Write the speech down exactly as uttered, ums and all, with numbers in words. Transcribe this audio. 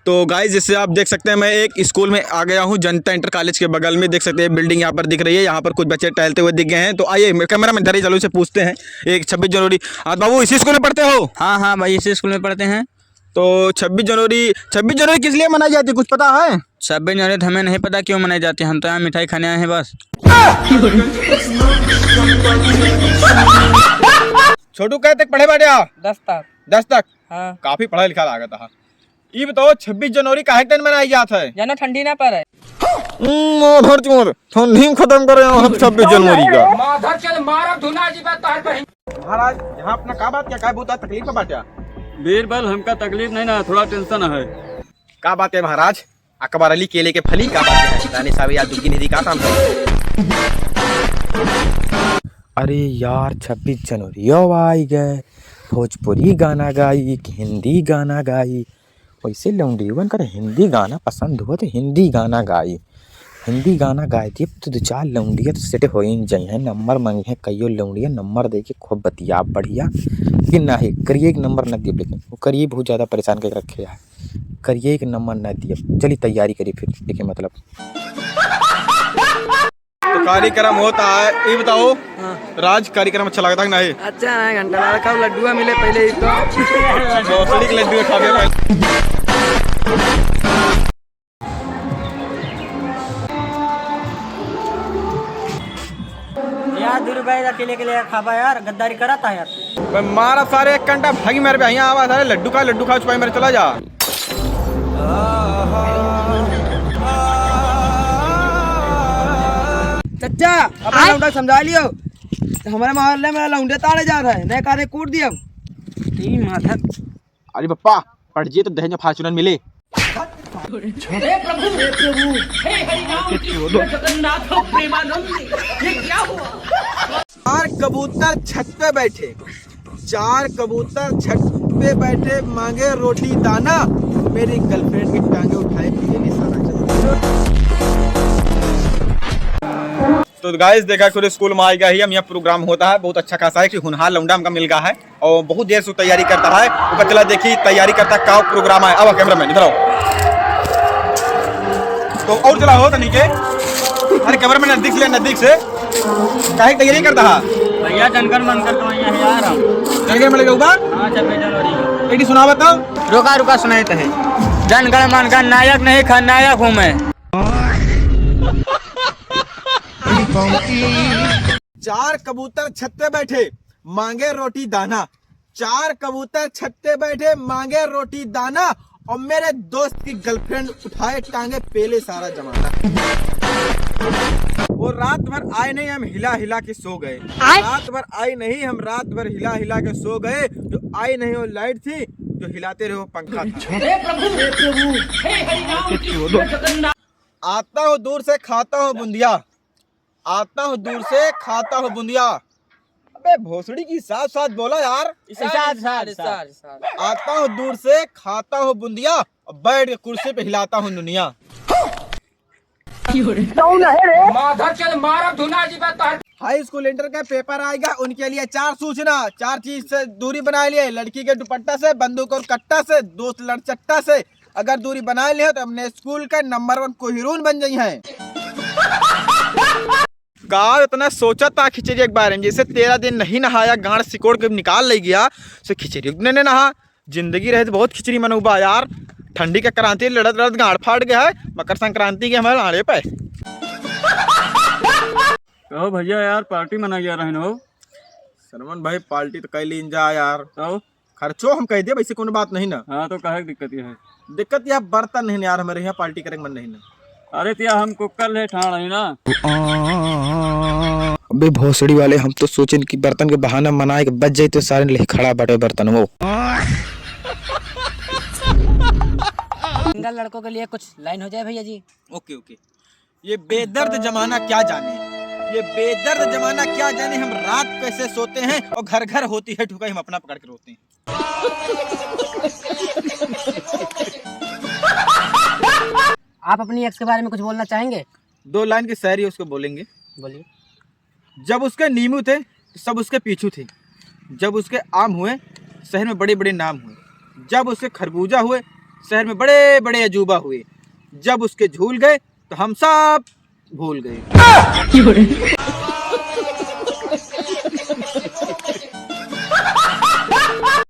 तो गाइस, जैसे आप देख सकते हैं, मैं एक स्कूल में आ गया हूँ, जनता इंटर कॉलेज के बगल में। देख सकते हैं, बिल्डिंग यहाँ पर दिख रही है, यहाँ पर कुछ बच्चे टहलते हुए दिख गए हैं। तो आइए, मैं कैमरा मैन इधर ही, चलो, इसे पूछते हैं। एक छब्बीस जनवरी। हाँ बाबू, इसी स्कूल में पढ़ते हो? हाँ, हाँ भाई, इसी स्कूल में पढ़ते हैं। तो छब्बीस जनवरी, छब्बीस जनवरी किस लिए मनाई जाती है, कुछ पता है? छब्बीस जनवरी तो हमें नहीं पता क्यों मनाई जाती है, हम तो यहाँ मिठाई खाने आए हैं बस। छोटू, कै तक पढ़े बाटे? दस तक। दस तक? हाँ। काफी पढ़ा लिखा लागत है। ई बताओ, छब्बीस जनवरी काहे के दिन मनाई जात है? जानो, ठंडी ना पड़े। हम्म, माधर चोद, ठंडी खत्म करे हम छब्बीस जनवरी का। माधर चोद, मारब धुना जी बात तोहर बहिन। महाराज, यहाँ अपना का बात, क्या, का बहुत तकलीफ में बाटे? बीरबल, हमका तकलीफ नहीं ना, थोड़ा टेंशन है। का बात है महाराज? अकबर अली केले के फली का बात है? रानी साहब यार दुग्गी निधि का काम है? अरे यार, छब्बीस जनवरी आई गए, भोजपुरी गाना गाई कि हिंदी गाना गाई? वैसे लौंडियवन कर हिंदी गाना पसंद हुआ तो हिंदी गाना गाई, हिंदी गाना गाए दिए तो दो चार लौंडिया तो सेट हो ही जाई हैं, नंबर मांगी हैं कईयो लौंडिया, नंबर दे के खूब बतिया बढ़िया। कि ना है, करिए एक नंबर ना दिए, लेकिन वो करिए बहुत ज़्यादा परेशान करके रखे है, करिए एक नंबर ना दिए। चलिए तैयारी करिए फिर, देखे मतलब। तो कार्यक्रम होता है, ये बताओ, हाँ। राज, कार्यक्रम अच्छा लगता है कि नहीं? अच्छा है, घंटा वाला खाओ, लड्डुआ मिले पहले ही तो। भोसड़ी के लड्डू खा के पहले। यार, दो रुपए का केले के लिए खाबा यार, गद्दारी करा था यार। बे मारा सारे एक घंटा भागी मेरे पे, यहाँ आवा सारे, लड्डू खा, लड्डू खा, छुपाई मेरे, चला जा। चच्चा, अपना आय? लौंडा समझा लियो। हमारे मोहल्ले में लौंडे ताड़े जा रहे हैं, नए कारे कूट दिया। ई माथा। अरे पप्पा, पढ़ जिए तो दहेज में Fortuner मिले। हे प्रभु, हे प्रभु, हे हरि राम कृष्ण जगन्नाथ प्रेमानंद, ये क्या हुआ? चार कबूतर छत पे बैठे, चार कबूतर छत पे बैठे, मांगे रोटी दाना, मेरी गर्लफ्रेंड की टांगे उठाए, पीछे नहीं सारा चला। तो गाइस, देखा करो, स्कूल में आएगा ही हम, यहाँ प्रोग्राम होता है, बहुत अच्छा खासा है कि होनहार लौंडा हमका मिल गया है और बहुत देर से तैयारी करता है। ओकर चला देखी तैयारी करता का प्रोग्राम है। अब कैमरा मैन इधर आओ, तो और चला हो तनी के। अरे कैमरा मैन नजदीक से ले, नजदीक से। काहे की तैयारी करता है? भैया, जनगण मन करता हूँ यहाँ यार हम। जनगण मन लगेगा? हाँ, छब्बीस जनवरी को। एक सुना बताओ। रुका, रुका, सुनाई तो है। जनगण मन का नायक नहीं, खलनायक हूँ मैं। चार कबूतर छत पे बैठे, मांगे रोटी दाना। चार कबूतर छत पे बैठे, मांगे रोटी दाना, और मेरे दोस्त की गर्लफ्रेंड उठाए टांगे, पेले सारा जमाना। वो रात भर आए नहीं, हम हिला हिला के सो गए। आय? रात भर आए नहीं, हम रात भर हिला हिला के सो गए। जो आई नहीं वो लाइट थी, जो हिलाते रहे वो पंखा था। हे प्रभु, हे प्रभु, हे हरि राम कृष्ण जगन्नाथ। आता हूँ दूर से, खाता हूँ बूंदिया। आता हूँ दूर से, खाता हूँ बूंदिया। अबे भोसड़ी की साथ साथ बोला यार। इशारा, इशारा, इशारा, इशारा। आता हूँ दूर से, खाता हूँ बूंदिया, और बैठ के कुर्सी पे हिलाता हूँ दुनिया। माधर चल मारा धुना जी बता। हाई स्कूल इंटर का पेपर आएगा, उनके लिए चार सूचना, चार चीज से दूरी बनाए लिए, लड़की के दुपट्टा से, बंदूक और कट्टा से, दोस्त लड़चट्टा से। अगर दूरी बनाए लिए तो अपने स्कूल का नंबर वन कोहिनूर बन जाई हैं। का इतना सोचा था खिचड़ी के बारे में, जैसे तेरह दिन नहीं नहाया, गांड सिकोड़ के निकाल ले गया, से खिचड़ी ने, ने नहा। जिंदगी रहे तो बहुत खिचड़ी मनउबा यार। ठंडी का क्रांति लड़त लड़त गांड फाट गया है, मकर संक्रांति के हमारे लाड़े पे। कहो भैया यार, पार्टी मना गया रहन हो। सरवन भाई, पार्टी तो कैली जा यार। तो खर्चो हम कह दिए, वैसे कोनो बात नहीं ना। हाँ, तो काहे के दिक्कत ये है? दिक्कत यह बर्तन नहीं ना यार, हमारे यहाँ पार्टी करे के मन नहीं ना। अरे तिया हम कुकर ले ठाण है ना। अबे भोसड़ी वाले, हम तो सोचेन कि बर्तन के बहाना मनाए के बच जाए, तो सारे ले खड़ा बाटे बर्तन वो। सिंगल लड़कों के लिए कुछ लाइन हो जाए भैया जी। ओके, ओके। ये बेदर्द जमाना क्या जाने, ये बेदर्द जमाना क्या जाने, हम रात कैसे सोते हैं और घर घर होती है ठुकाई, हम अपना पकड़ के रोते हैं। आप अपनी एक्स के बारे में कुछ बोलना चाहेंगे? दो लाइन की शायरी उसको बोलेंगे। बोलिए। जब उसके नींबू थे तो सब उसके पीछू थे, जब उसके आम हुए शहर में बड़े बड़े नाम हुए, जब उसके खरबूजा हुए शहर में बड़े बड़े अजूबा हुए, जब उसके झूल गए तो हम सब भूल गए।